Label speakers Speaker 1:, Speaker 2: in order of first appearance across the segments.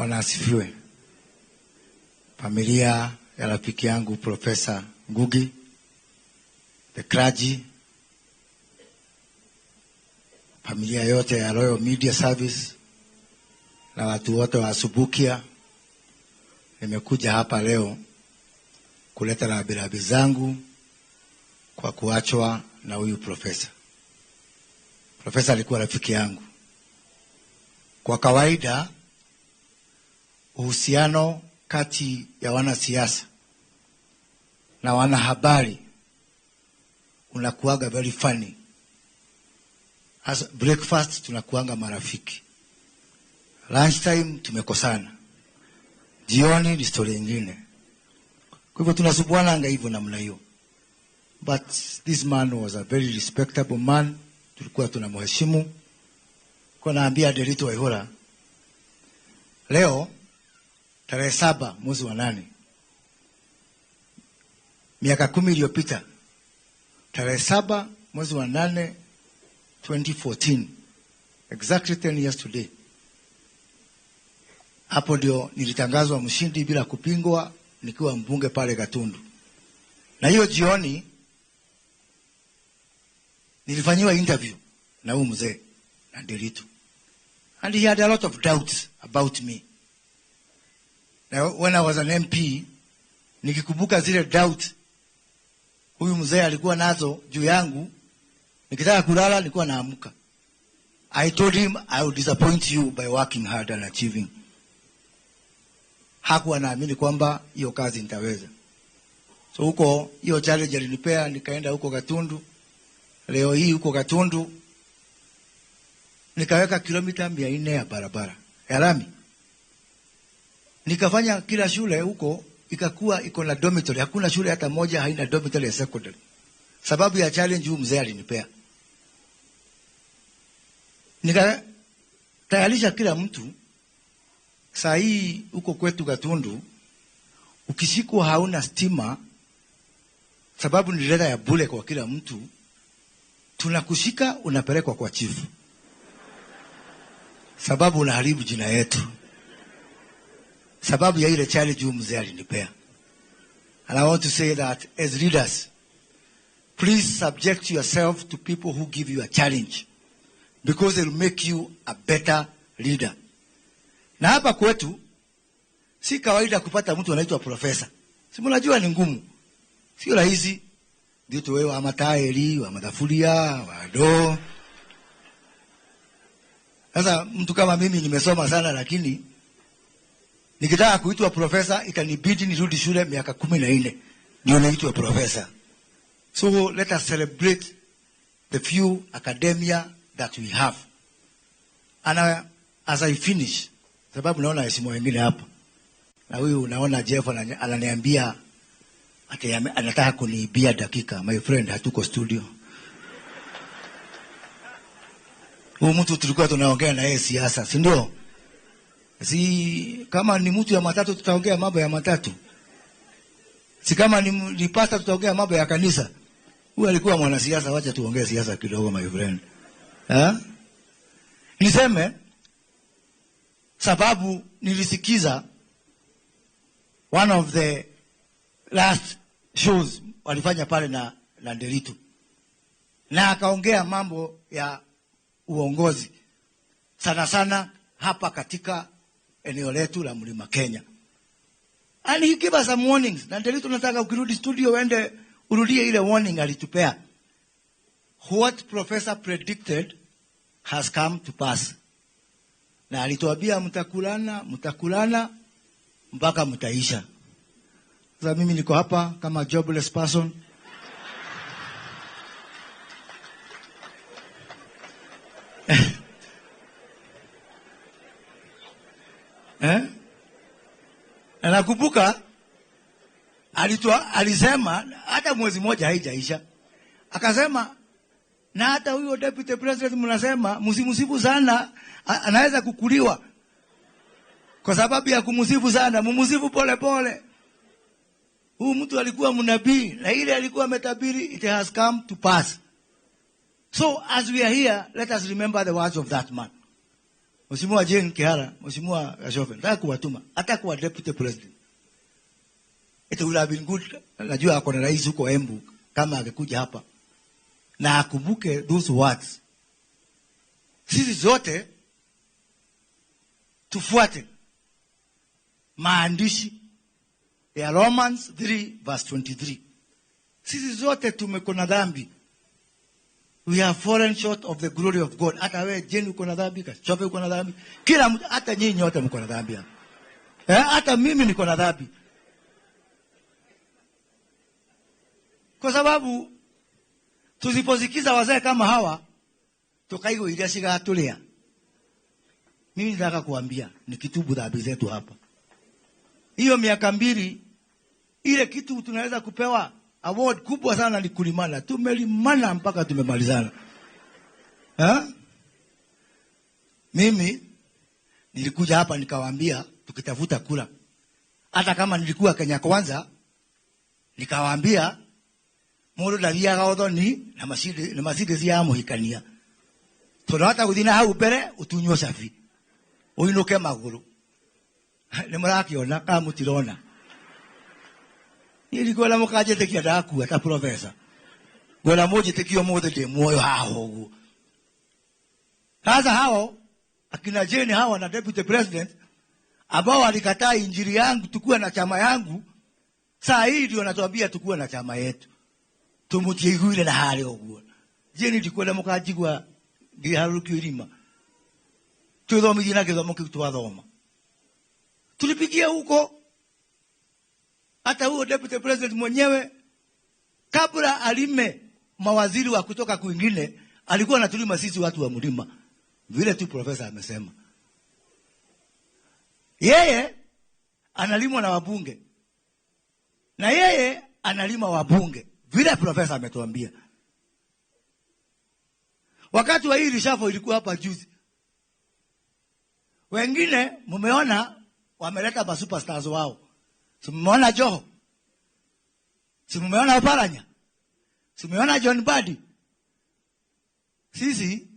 Speaker 1: Bwana asifiwe. Familia ya rafiki yangu Profesa Ngugi, the clergy, familia yote ya Royal Media Service na watu wote wa Subukia, nimekuja hapa leo kuleta rambirambi zangu kwa kuachwa na huyu profesa. Profesa alikuwa rafiki yangu. Kwa kawaida uhusiano kati ya wanasiasa na wanahabari unakuwaga very funny. As breakfast tunakuanga marafiki, lunchtime tumekosana, jioni ni story nyingine. Kwa hivyo tunasumbuananga hivyo namna hiyo. But this man was a very respectable man, tulikuwa tunamheshimu. Kwa naambia Nderitu Waihura, leo tarehe 7 mwezi wa 8, miaka 10 iliyopita, tarehe 7 mwezi wa 8 2014, exactly 10 years today, hapo ndio nilitangazwa mshindi bila kupingwa nikiwa mbunge pale Gatundu. Na hiyo jioni nilifanyiwa interview na huyu mzee na Nderitu, and he had a lot of doubts about me. Now, when I was an MP, nikikumbuka zile doubt huyu mzee alikuwa nazo juu yangu, nikitaka kulala nilikuwa naamka. I told him I will disappoint you by working hard and achieving. Hakuwa naamini kwamba hiyo kazi nitaweza. So huko hiyo challenge alinipea, nikaenda huko Gatundu. Leo hii huko Gatundu nikaweka kilomita 400 ya barabara ya lami. Nikafanya kila shule huko ikakuwa iko na dormitory. Hakuna shule hata moja haina dormitory ya secondary. Sababu ya challenge huu mzee alinipea. Nikatayarisha kila mtu. Saa hii huko kwetu Gatundu ukishikwa hauna stima, sababu ni leta ya bure kwa kila mtu, tunakushika unapelekwa kwa chifu, sababu unaharibu jina yetu. Sababu ya ile challenge huyu mzee alinipea. And I want to say that as leaders, please subject yourself to people who give you a challenge, because they will make you a better leader. Na hapa kwetu si kawaida kupata mtu anaitwa profesa. Si mnajua ni ngumu, sio rahisi. Ndio wewe wa matairi, wa madafuria, wa do. Sasa mtu kama mimi nimesoma sana, lakini nikitaka kuitwa profesa itanibidi nirudi shule miaka 14 ndio niitwe profesa. So let us celebrate the few academia that we have. And as I finish, sababu naona heshima wengine hapa, na huyu unaona Jeff ananiambia ati anataka kuniibia dakika. My friend, hatuko studio. Huyu mtu tulikuwa tunaongea na yeye siasa, si ndio? Si kama ni mtu ya matatu tutaongea mambo ya matatu. Si kama ni pastor tutaongea mambo ya kanisa. Huyu alikuwa mwanasiasa, wacha tuongee siasa kidogo my friend. Eh? Niseme sababu nilisikiza one of the last shows walifanya pale na Nderitu, na akaongea mambo ya uongozi sana sana hapa katika eneo letu la Mlima Kenya. And he gave us some warnings. Na Nderitu nataka ukirudi studio uende urudie ile warning alitupea. What professor predicted has come to pass. Na alituambia mtakulana, mtakulana mpaka mtaisha. Sasa mimi niko hapa kama jobless person. Eh? Na nakumbuka alisema hata mwezi mmoja haijaisha. Akasema na hata huyo deputy president mnasema msimsifu sana, anaweza kukuliwa. Kwa sababu ya kumsifu sana, mumsifu pole pole. Huyu mtu alikuwa mnabii na ile alikuwa ametabiri, it has come to pass. So as we are here, let us remember the words of that man. Mheshimiwa Jane Kihara, Mheshimiwa Gashofe, nataka kuwatuma hata kuwa deputy president. It would have been good. Najua ako na rais huko Embu, kama angekuja hapa na akumbuke those words. Sisi zote tufuate maandishi ya Romans 3 verse 23. Sisi zote tumeko na dhambi. We have fallen short of the glory of God. Hata wewe Jane uko na dhambi, Kashofe uko na dhambi. Kila mtu, hata nyinyi wote mko na dhambi hapa. Hata mimi niko na dhambi. Kwa sababu tusiposikiza wazee kama hawa tukaigwa iria cigatulia. Mimi nataka kuambia nikitubu dhambi zetu hapa. Hiyo miaka 2 ile kitu tunaweza kupewa award kubwa sana ni kulimana. Tumelimana mpaka tumemalizana. Mimi nilikuja hapa nikawaambia tukitafuta kura. Hata kama nilikuwa Kenya Kwanza nikawaambia mundu ndathiaga uthoni na macindĩ cia muhikania. Tondu hata guthii na hau mbere utunywo cabi uinuke maguru. Ni murakiona kana mutirona? Niĩ ndikwenda mũkanjĩtĩkia ndakua ta profesa. Ngwenda mũnjĩtĩkie ũmũthĩ ndĩ muoyo haha ũguo. Sasa hao akina Jane hawa na deputy president ambao walikataa injili yangu tukue na chama yangu, saa hii ndio wanatuambia tukue na chama yetu. Tumutiiguire na harĩa ũguo. Jane ndikwenda mũkanjigua ngĩharũrũkio irima. Twĩthomithie na gĩthomo kĩu twathoma. Tulipigia huko. Hata huo deputy president mwenyewe kabla alime mawaziri wa kutoka kwingine alikuwa anatulima sisi watu wa mlima. Vile tu profesa amesema. Yeye analimwa na wabunge. Na yeye analima wabunge. Vile profesa ametuambia. Wakati wa hii reshuffle ilikuwa hapa juzi. Wengine mmeona wameleta ma superstars wao. Si mmeona Joho? Si mmeona Oparanya? Si mmeona John Mbadi? Sisi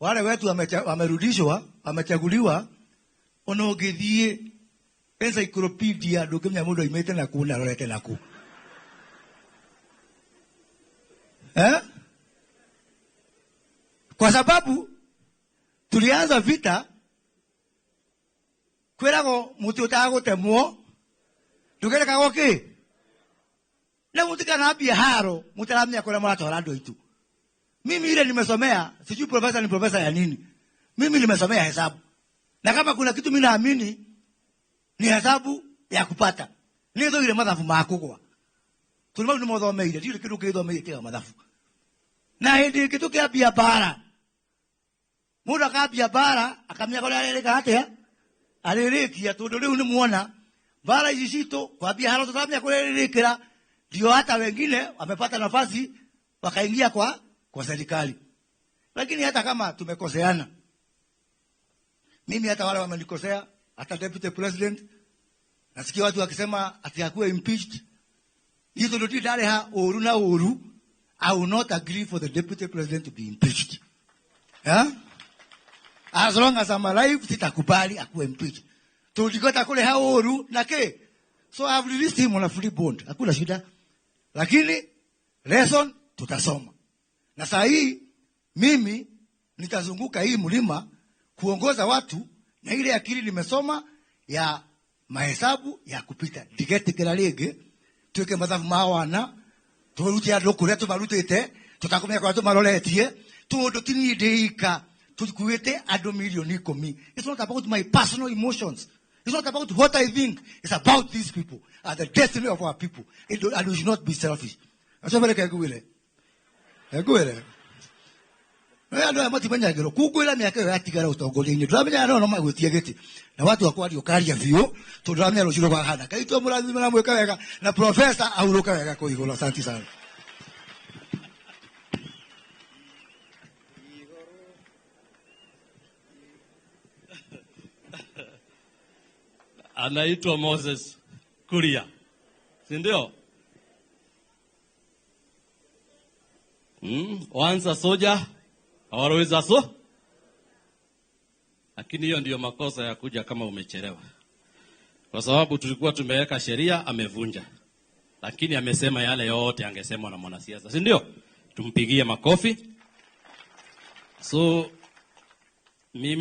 Speaker 1: wale wetu wamerudishwa, wamechaguliwa, onogethie encyclopedia ndũngĩmenya mũndũ aimĩte na kũ na arorete na kũ. Kwa sababu tulianza vita kwĩragwo mũtĩ ũtagũtemwo ndũgerekagwo kĩ? Na mũtikanambie haro mũtaramenya kũrĩa mũratwara andũ aitũ. Mimi ile nimesomea, sijui profesa ni profesa ya nini. Mimi nimesomea hesabu. Na kama kuna kitu mimi naamini ni hesabu ya kupata. Nĩ ile mathabu ma kũgwa. Tondũ mau nĩ mothomeire, ndirĩ kĩndũ kĩthomeire tiga mathabu. Na hĩndĩ ĩngĩ tũkĩambia mbara. Mũndũ akambia mbara, akamenya kũrĩa arĩrĩka atĩa? Arĩrĩkia tondũ rĩu nĩ muona mbara ici citũ kwambia haro tũtaramenya kũrĩa ĩrĩrĩkĩra, ndio hata wengine wamepata nafasi wakaingia kwa serikali. Lakini hata kama tumekoseana, mimi hata wale wamenikosea, hata deputy president, nasikia watu wakisema ati hakuwa impeached. Hizo ndio ndare uru na uru. I will not agree for the deputy president to be impeached. Yeah? As long as I'm alive, sitakubali akuwe impeached. Tulikota kule hao uru na ke. So I have released him on a free bond. Hakuna shida. Lakini lesson tutasoma. Na saa hii mimi nitazunguka hii mlima kuongoza watu na ile akili nimesoma ya mahesabu ya kupita. Ndigetikira rĩngĩ tuike mathabu ma wana turute andũ kũrĩa tũmarutĩte tũtakũmenya kũrĩa tũmaroretie tondũ ti niĩ ndĩika tũkuĩte andũ milioni 10. It's not about my personal emotions. It's not about what I think. It's about these people and the destiny of our people. And we should not be selfish. Acobereke ngwĩre. Ngwĩre. No andũ aya matimenyagĩrwo kungwĩra mĩaka ĩyo yatigara ũtongoria-inĩ ndũramenya no magwĩtie gĩtĩ na watu akwaria ũkaria biũ tondũ ndũramenya rũciũ rũkahana. Ngai twamũrathime na mwĩke wega na profesa ahurũke wega kũu igũrũ. Asante sana.
Speaker 2: Anaitwa Moses Kuria, si ndio? Once a soldier, always a so. Lakini hiyo ndiyo makosa ya kuja kama umechelewa, kwa sababu tulikuwa tumeweka sheria, amevunja, lakini amesema yale yote angesemwa na mwanasiasa, si ndio? Tumpigie makofi. So mimi